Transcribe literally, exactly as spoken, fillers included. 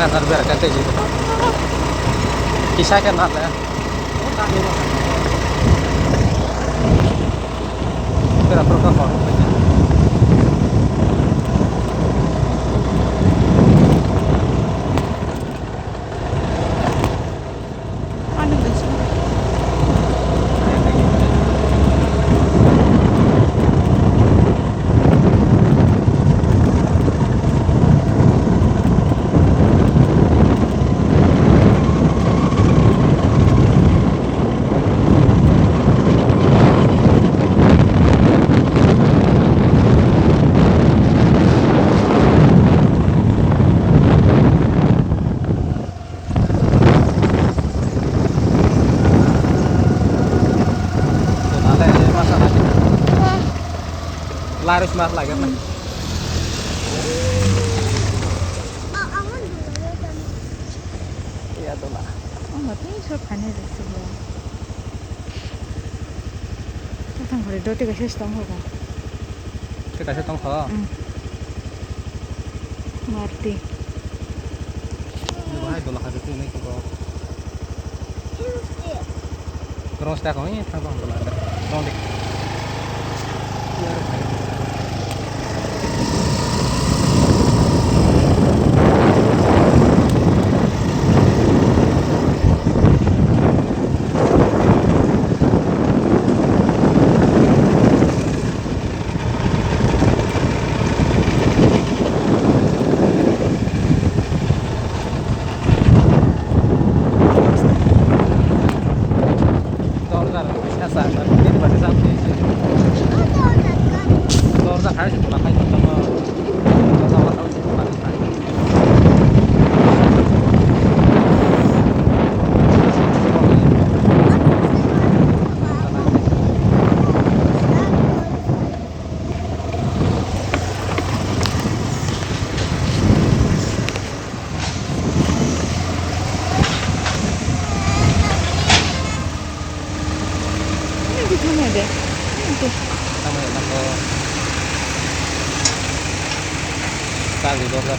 Hazar bera kate ji. Kisa ke na le. Bera pro ka khor. Larus mas lagi apa? Iya tuh lah. Oh, nggak tahu siapa nih deh sebelum. Tang kore do tega ses tong hoga. Tega ses tong ho. Hmm. Marti. Ini bahai dola kade tu ini kiko. Terus tak kau ini tang bang dola. Terus deh. Dorja rok kisa sa, nini bagwi sa, dorja khai se tola khai tongma, dorja wasa wasi tola khai. Ini di sana deh. Ini tuh. Sama ya, Bang. Tadi dorja.